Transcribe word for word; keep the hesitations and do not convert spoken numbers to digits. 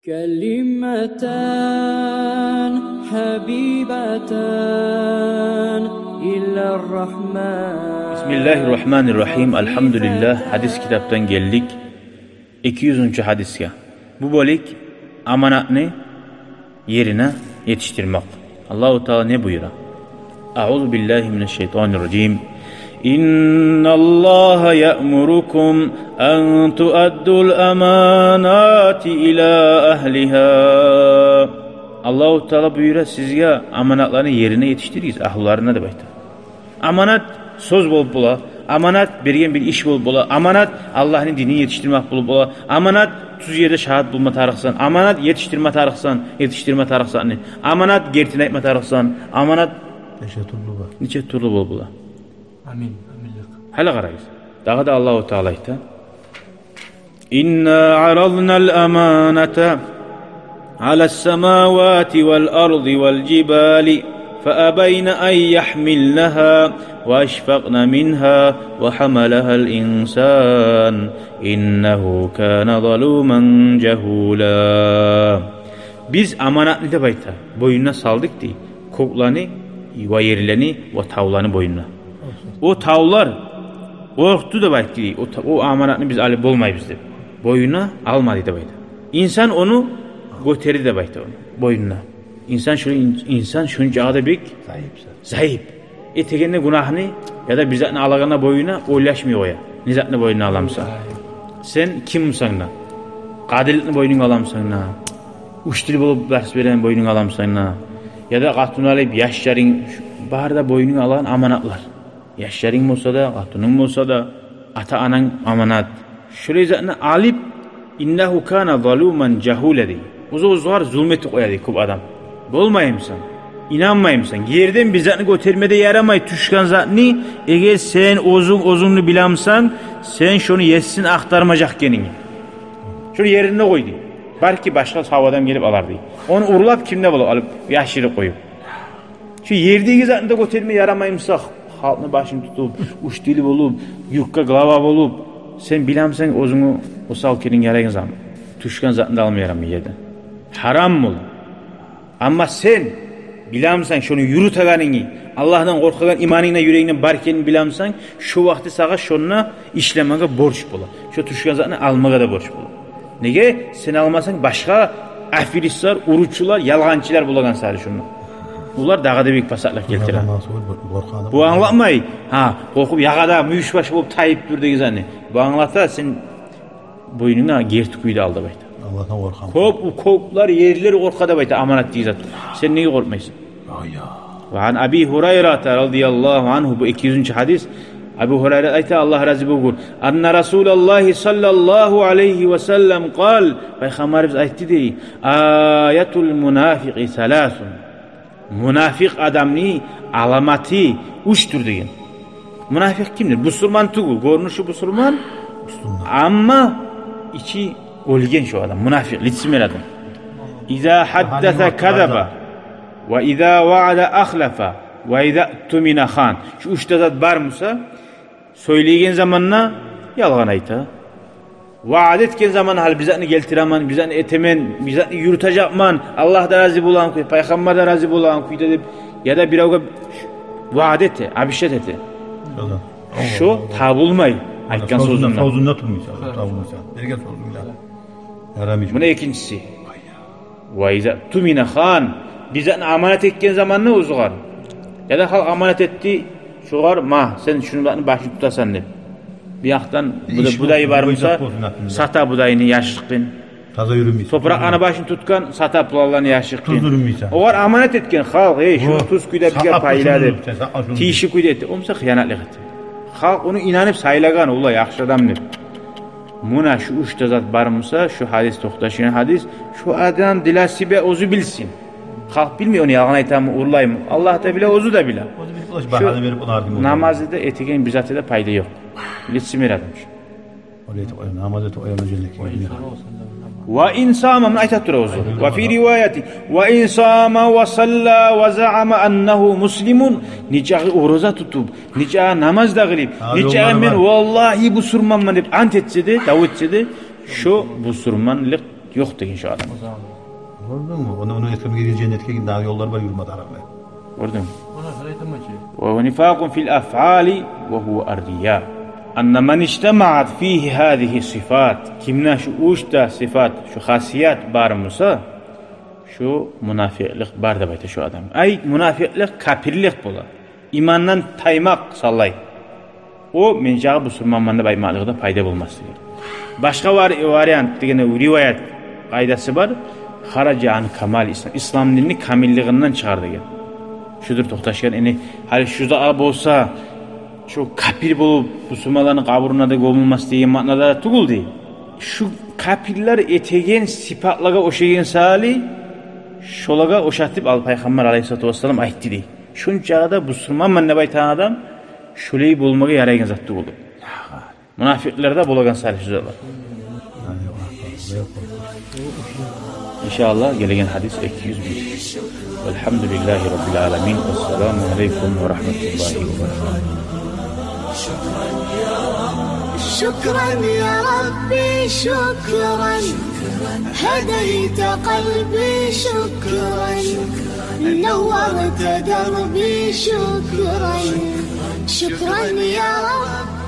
كلمتان حبيبتان إلى الرحمن. بسم الله الرحمن الرحيم. الحمد لله. Гьадис китапдан гелдик эки юзюнчю гьадисге. Бу бёлюк аманатны ерине етишдирмек. Аллагьу Таала не буюра? أعوذ بالله من الشيطان الرجيم. إن الله يأمركم أن تؤدوا الأمانات إلى أهلها. Аллагьу Таала буюра: сизге аманатланы ерине етишдиригиз, агьлуларына, деп айта. Аманат сёз болуп бола, аманат берген бир иш болуп бола, аманат Аллагьны динин етишдирмек болуп бола, аманат тюз ерде шагьат болма тарыкъсан, аманат етишдирме тарыкъсан, етишдирме тарыкъсан, аманат гертини айтма тарыкъсан, аманат нече тюрлю бар. Нече тюрлю болуп бола. Амин, аминлик. Гьали къарагъыз. Дагъы да Аллагьу Таала айта: إنا عرضنا الأمانة على السماوات والأرض والجبال فأبين أن يحملنها وأشفقن منها وحملها الإنسان إنه كان ظلوما جهولا. Биз аманатны, деп айта, бойнуна салдыкъ дей, кёклени ва ерлени ва тавланы бойнуна. О тавлар къоркъду, деп айтды дей, о та-, о аманатны биз алып болмайбыз деп. Бойнуна алмады, деп айта. Инсан ону гётерди, деп айта, ону бойнуна. Инсан шо, ин-, инсан шончакъы да бек заип. Этегенде гюнагьны яда бир затны алагъанда бойнуна, ойлашмай къоя. Не затны бойнуна аламысан? Сен ким бусанг да, къадиликни бойнунга аламысан да, учитель болуп дарс береген бойнунга аламысан да, яда къатын алып яшларынг, шу бары да бойнунга алагъан аманатлар. Яшларынг болса да, къатынынг болса да, ата-ананг аманат. Шолай затны алып, إنه كان ظلوما جهولا дей. Оьзю оьзюне зулму этип къоя дей кёп адам. Болмаймысан, инанмаймысан. Ерден бир затны гётерме де ярамай, тюшген затны, эгер сен оьзюнг оьзюнгню билемсен, сен шону есин ахтармажакъ экенинг. Шону еринде къой дей. Балики башгъа сав адам гелип алар дей. Ону урлап ким де болуп алып, яшырып къоюп. Шу ердеги затны да гётерме ярамаймыса, халкъны башын тутуп, учитель болуп, юртгъа глава болуп, сен билемсен оьзюнгню осал экенинг, ярайгъан затны, тюшген затны да алма ярамай ерден. Гьарам ол. Амма сен билемсен шону юрютегенингни, Аллагьдан къоркъагъан иманынгны юрегингде бар экенин билемсен, шо вакъти сагъа шонда ишлемеге борч бола. Шо тюшген затны алмагъа да борч бола. Неге? Сен алмасанг, башгъа аферистлер, уручулар, ялгъанчылар болагъан саялы шунда. Олар дагъы да бек пасатлыкъ гелтире. Бу англатмай, гьа, къоркъуп ягъада мюйюшбаш болуп тайып тур деген затны. Бу англата, сен бойнунга герти кюйде ал деп айта. Аллагьдан къоркъгъан. Кёп, кёплер, ерлер къоркъа деп айта аманат деген зат. Сен неге къоркъмайсан? Ва ан Аби Гьурайрата радияллагьу ангьу, бу эки юзюнчю гьадис. Абу Гьурайра айта, Аллагь рази болгъур: анна Расулаллагьи саллаллагьу алайгьи ва саллам къал, Пайхаммарыбыз айтды дей: аятул мунафикъи саласун. Мунафикъ адамны аламаты уьчдюр деген. Мунафикъ кимдир? Бусурман тюгюл, гёрюнюшю бусурман, амма ичи оьлген шо адам, мунафикъ, лицемер адам. Иза гьаддаса казаба, ва иза ваъада ахлафа, ва иза тумина хан. Шу уьч де зат бар буса, сёйлейген заманда ялгъан айта. Ваъда этген заманда, гьали бир затны гелтиремен, бир затны этемен, бир затны юрютежекмен, Аллагь да рази болагъан кюйде, Пайхаммар да рази болагъан кюйде деп, яда биревге ваъда эте, обещать эте. Шо табулмай айтгъан сёзюнде. Сёзюнде турмайсан, табулмайсан. Берген сёзюнде. Ярамай. Муна экинчиси. Ва иза тумина хан. Бир затны аманат этген заманда оьзюгер, яда халкъ аманат этди шогъар, ма, сен шуну, затны башын тутасан деп, бу якъдан будай бар буса, сата будайны, яшыртгъын. Таза юрюмейсен. Топуракъны башын тутгъан, сата пыланланы, яшыртгъын. Туз юрюмейсен. Огъар аманат этген халкъ, эй, шуну туз кюйде бизге пайла деп, тийишли кюйде эте. О буса хыянатлыкъ эте. Халкъ ону инанып сайлагъан, олай яхшы адам деп. Муна шу уьч де зат бар буса, шу гьадис токъташгъан гьадис, шу адам для себя оьзю билсин. Халкъ билмей ону ялгъан айтамы, урлаймы. Аллагь да биле, оьзю де биле. Оьзю билип бола, шу багьаны берип бола, шу намазы да, этеген бир заты да пайда ёкъ. Лицемер адам шу. Оьле этип къоя, намаз этип къоя, оьле этип къоя. Ва ин сама, муну айта тура оьзю. Ва фи риваяти, ва ин сама ва салла ва заама аннагьу муслимун. Нечакъы ораза тутуп, нечакъы намаз да къылып, нечакъы мен валлагьи бусурманман деп ант этсе де, дав этсе де, шо бусурманлыкъ Ёкъ деген шо адам. Гёрдюнгмю? Ону, ону этген ерге женнетге гирген дагъы ёллар бар юрюме тарыкълы. Гёрдюнгмю? Ону айтаман чы. Ва нифакъун фил афъали ва гьува ар-рия. Анна ман ижтамаат фигьи гьазигьи сифат. Кимде шу уьч де сифат, шу хасият бар буса, шу мунафикълыкъ бар деп айта шу адам. Ай, мунафикълыкъ капирлик бола. Имандан таймакъ саллай. О, мен жагъы бусурманман деп айтмакълыгъы да пайда болмас деген. Башгъа вар-, вариант дегенде, риваят къайдасы бар. Хаража ан камали ислам. Ислам динни камиллигинден чыгъар деген. Шудур токъташгъан, яни, гьали шу да болса, шу капир болуп, бусурманланы къабуруна да гёмюлмес деген маънада тюгюл дей. Шу капирлер этеген сыпатлагъа ошайгъан саялы, шолагъа ошатып ал Пайхаммар алайгьиссалату вассалам айтды дей. Шунчагъы да бусурманман деп айтагъан адам шолай болмагъа ярайгъан зат тюгюл. Мунафикъларда болагъан саялы шо затлар. Иншааллагь, гелеген гьадис эки юз бир. Валгьамдулиллагьи раббил аламин. Вассаламу алайкум ва рагьматуллагьи ва баракатугь. شكرا يا ربي، شكرا. هديت قلبي، شكرا. نورت دربي، شكرا. شكرا يا رب.